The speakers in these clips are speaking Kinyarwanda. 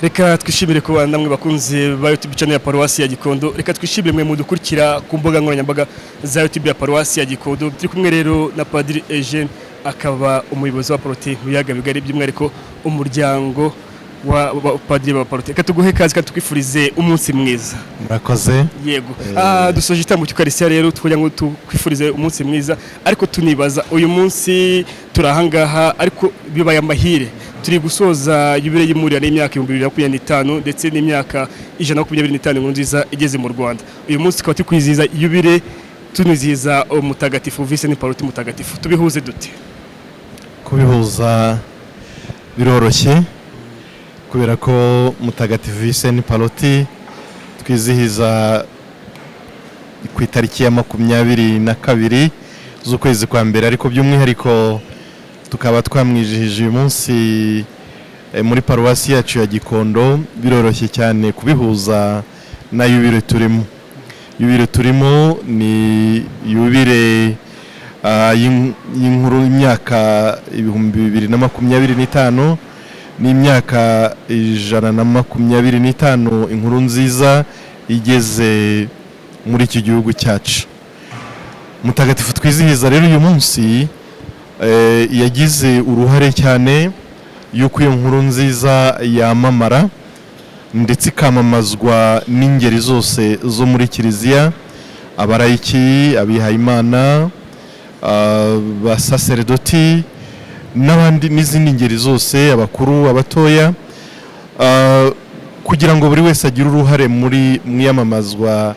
Reka twishimire kuba namwe bakunzi ba YouTube channel ya Paruwasi ya Gikondo. Reka twishimire mwe mudukurikira ku mbuga nkoranyambaga za YouTube ya Paruwasi ya Gikondo. Turi kumwe rero na Padiri Eugene, akaba umuyobozi wa Pallotin mu biyaga bigari, by'umwihariko umuryango wa Padiri ba Pallotin. Reka tuguhe ikaze kandi tukwifurize umunsi mwiza. Murakoze. Yego. Dusoje igitambo cy'Ukarisitiya rero kugira ngo tukwifurize umunsi mwiza, ariko tunibaza uyu munsi turi ahangaha, ariko bibaye amahire turi gusoza yubile y'imurira n'imyaka 2025 ndetse n'imyaka 125 Inkuru Nziza igeze mu Rwanda. Uyu munsi tukaba turi kwizihiza yubile, tunizihiza umutagatifu Vincent Pallotti mutagatifu. Tubihuze dute? Kubihuza biroroshye, kubera ko mutagatifu Vincent Pallotti twizihiza ku itariki ya 22 z'ukwezi kwa mbere, ariko by'umwihariko tukaba twamwijihije uyu munsi muri paruwasi yacu ya Gikondo. Biroroshye cyane kubihuza na yubile turimo. Yubile turimo ni yubile y'inkuru, imyaka 2025 n'imyaka 125 Inkuru Nziza igeze muri iki gihugu cyacu. Mutagatifu twizihiza rero uyu munsi yagize uruhare cyane y'uko iyo nkuru nziza yamamara, ndetse ikamamazwa n'ingeri zose zo muri Kiliziya: abarayiki, abihayimana, abasaseredoti n'abandi n'izindi ngeri zose, abakuru, abatoya, kugira ngo buri wese agire uruhare mu iyamamazwa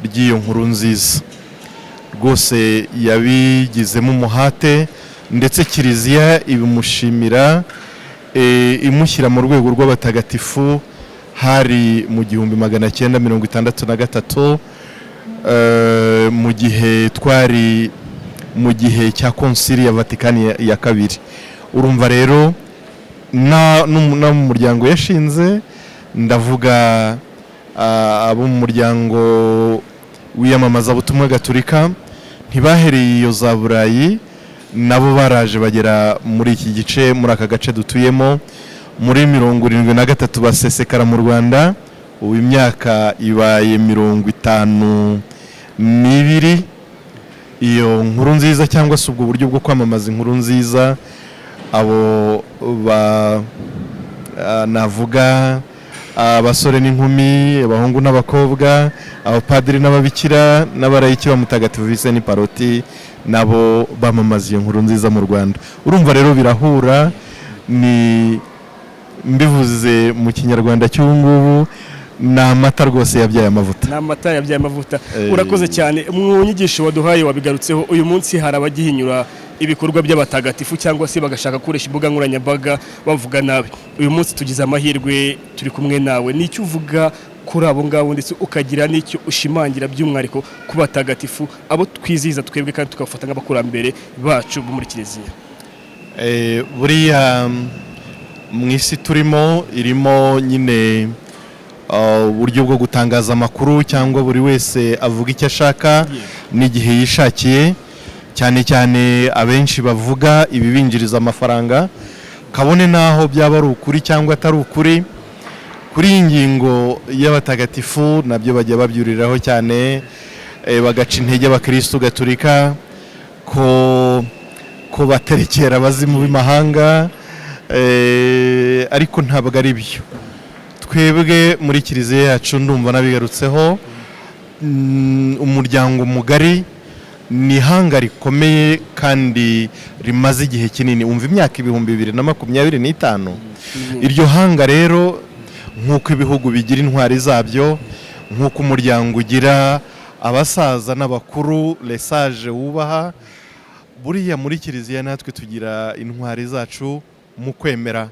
ry'iyo nkuru nziza. Rwose yabigizemo umuhate, ndetse Kiliziya ibimushimira, imushyira mu rwego rw'abatagatifu. Hari mu 1963, mu gihe twari mu gihe cya Konsili ya Vatikani ya kabiri. Urumva rero no mu muryango yashinze, ndavuga abo mu muryango w'iyamamazabutumwa gatolika, ntibahereye iyo za Burayi, nabo baraje bagera muri iki gice, muri aka gace dutuyemo, muri 73 basesekara mu Rwanda. Ubu imyaka ibaye 52 iyo nkuru nziza, cyangwa se ubwo buryo bwo kwamamaza Inkuru Nziza, abo ba navuga abasore n'inkumi, abahungu n'abakobwa, abapadiri n'ababikira n'abarayiki ba mutagatifu Vincent Pallotti, nabo bamamaza iyo nkuru nziza mu Rwanda. Urumva rero birahura. Ni mbivuze mu Kinyarwanda cy'ubu ngubu, ni amata rwose yabyaye amavuta. Ni amata yabyaye amavuta. Urakoze cyane mu nyigisho waduhaye, wabigarutseho. Uyu munsi hari abagihinyura ibikorwa by'abatagatifu cyangwa se bagashaka gukoresha imbuga nkoranyambaga bavuga nabi. Uyu munsi tugize amahirwe turi kumwe nawe, nicyo uvuga kuri abo ngabo, ndetse ukagira n'icyo ushimangira by'umwihariko ku batagatifu, abo twizihiza twebwe kandi tukabafata nk'abakurambere bacu bo muri Kiliziya? Buriya mu isi turimo irimo nyine uburyo bwo gutangaza amakuru, cyangwa buri wese avuga icyo ashaka n'igihe yishakiye, cyane cyane abenshi bavuga ibibinjiriza amafaranga, kabone n'aho byaba ari ukuri cyangwa atari ukuri. Kuri iyi ngingo y'abatagatifu nabyo bajya babyuriraho cyane, bagaca intege abakirisitu gatolika ko baterekera abazimu b'imahanga, ariko ntabwo ari byo. Twebwe muri Kiliziya yacu, ndumva nabigarutseho, umuryango mugari ni ihanga rikomeye kandi rimaze igihe kinini. Umva, imyaka 2025. Iryo hanga rero, nk'uko ibihugu bigira intwari zabyo, nk'uko umuryango ugira abasaza n'abakuru, les sages wubaha, buriya muri Kiliziya natwe tugira intwari zacu mu kwemera,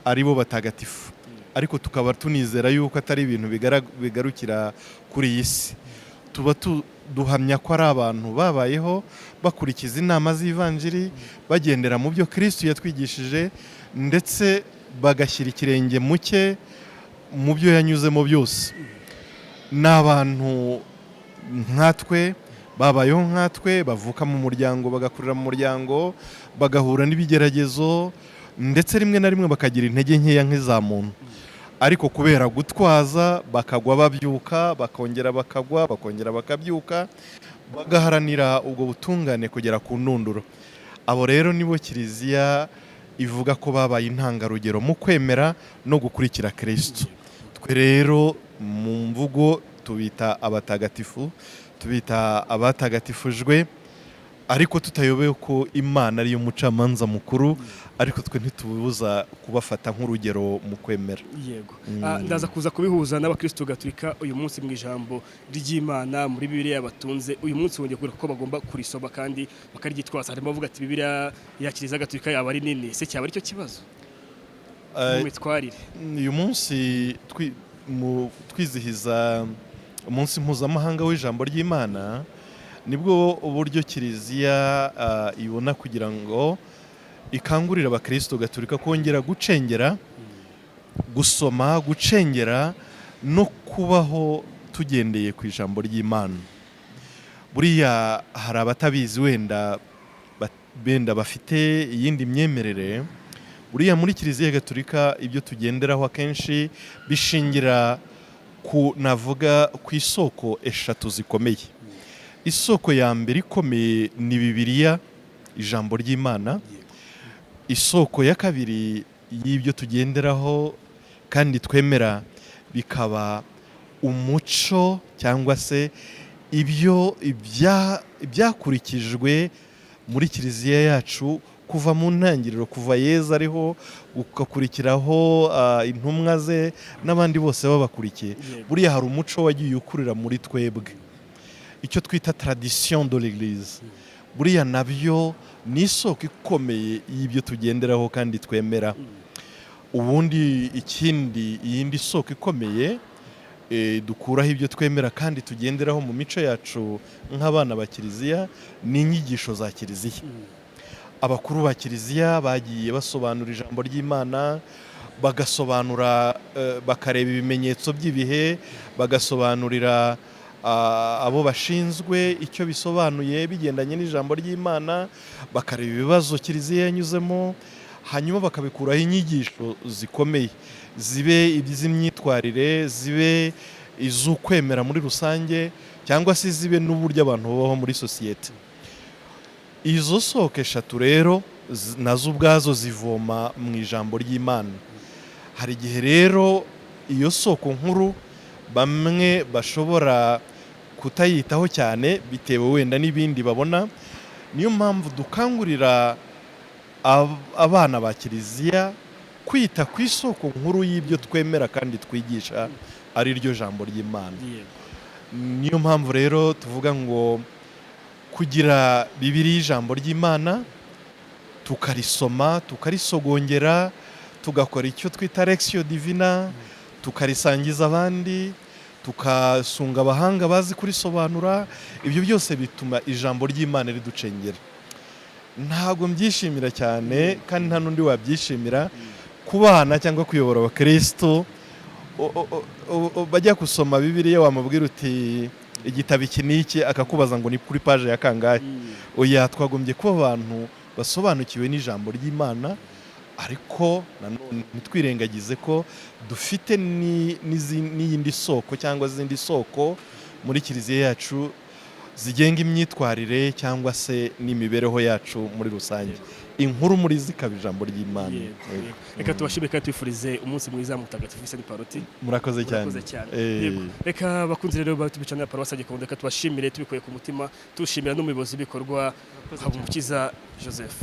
ari bo batagatifu. Ariko tukaba tunizera yuko atari ibintu bigarukira kuri iyi si. Tuba duhamya ko ari abantu babayeho bakurikiza inama z'Ivanjiri, bagendera mu byo Kirisitu yatwigishije, ndetse bagashyira ikirenge mu cye mu byo yanyuzemo byose. Ni abantu nkatwe, babayeho nkatwe, bavuka mu muryango, bagakurira mu muryango, bagahura n'ibigeragezo, ndetse rimwe na rimwe bakagira intege nkeya nk'iza muntu. Ariko kubera gutwaza bakagwa babyuka, bakongera bakagwa, bakongera bakabyuka, bagaharanira ubwo butungane kugera ku ndunduro. Abo rero nibo Kiliziya ivuga ko babaye intangarugero mu kwemera no gukurikira Kristo. Twe rero mu mvugo tubita abatagatifu, tubita abatagatifujwe, ariko tutayobewe ko Imana ariyo mucamanza mukuru, ariko twe ntitubuza kubafata nk'urugero mu kwemera. Yego. Ndaza kuza kubihuza n'abakristo gatolika uyu munsi mu ijambo ry'Imana muri Bibiliya batunze uyu munsi, wongeye kubereka ko bagomba kurisoma kandi bakaryitwaza. Harimo abavuga ati Bibiliya ya Kiliziya Gatolika yaba ari nini, se cyaba aricyo kibazo mu mitwarire? Uyu munsi twizihiza umunsi mpuzamahanga w'ijambo ry'Imana, nibwo uburyo Kiliziya ibona kugira ngo ikangurire abakristo gatolika kongera gucengera, gusoma, gucengera no kubaho tugendeye ku ijambo ry'Imana. Buriya hari abatabizi, wenda benda bafite iyindi myemerere. Buriya muri Kiliziya Gatolika ibyo tugenderaho akenshi bishingira ku, navuga, ku isoko eshatu zikomeye. Isoko ya mbere ikomeye ni Bibiliya, ijambo ry'Imana. Isoko ya kabiri y'ibyo tugenderaho kandi twemera bikaba umuco, cyangwa se ibyo ibyakurikijwe muri Kiliziya yacu kuva mu ntangiriro, kuva Yezu ariho, ugakurikiraho intumwa ze n'abandi bose babakurikiye. Buriya hari umuco wagiye ukurira muri twebwe, icyo twita tradition de l'Église. Buriya nabyo ni isoko ikomeye y'ibyo tugenderaho kandi twemera. Ubundi ikindi, iyindi soko ikomeye dukuraho ibyo twemera kandi tugenderaho mu mico yacu nk'abana ba Kiliziya ni inyigisho za Kiliziya. Abakuru ba Kiliziya bagiye basobanura ijambo ry'Imana, bagasobanura, bakareba ibimenyetso by'ibihe, bagasobanurira abo bashinzwe icyo bisobanuye bigendanye n'ijambo ry'Imana, bakareba ibibazo Kiliziya yanyuzemo, hanyuma bakabikuraho inyigisho zikomeye, zibe iz'imyitwarire, zibe iz'ukwemera muri rusange, cyangwa se zibe n'uburyo abantu babaho muri sosiyete. Izo soko eshatu rero nazo ubwazo zivoma mu ijambo ry'Imana. Hari igihe rero iyo soko nkuru bamwe bashobora kutayitaho cyane bitewe wenda n'ibindi babona. Niyo mpamvu dukangurira abana ba Kiliziya kwita ku isoko nkuru y'ibyo twemera kandi twigisha, ari ryo jambo ry'Imana. Niyo mpamvu rero tuvuga ngo kugira Bibiliya, ijambo ry'Imana, tukarisoma, tukarisogongera, tugakora icyo twita lectio divina, tukarisangiza abandi, tukasunga abahanga bazi kurisobanura, ibyo byose bituma ijambo ry'Imana riducengera. Ntabwo mbyishimira cyane, kandi nta n'undi wabyishimira, kubana cyangwa kuyobora abakristo bajya gusoma Bibiliya, wamubwira uti igitabo iki n'iki, akakubaza ngo ni kuri paje ya kangahe. Oya, twagombye kuba abantu basobanukiwe n'ijambo ry'Imana, ariko nanone ntitwirengagize ko dufite n'iyindi soko cyangwa izindi soko muri Kiliziya yacu zigenga imyitwarire cyangwa se n'imibereho yacu muri rusange. Inkuru muri zikaba ijambo ry'Imana. Yego. Reka tubashimire kandi tubifurize umunsi mwiza mutagatifu Saint Pallotti. Murakoze cyane. Murakoze cyane. Yego. Reka bakunze rero batubicana paruwasi Gikondo, reka tubashimire tubikuye ku mutima, tushimira n'umuyobozi w'ibikorwa Habumukiza Joseph.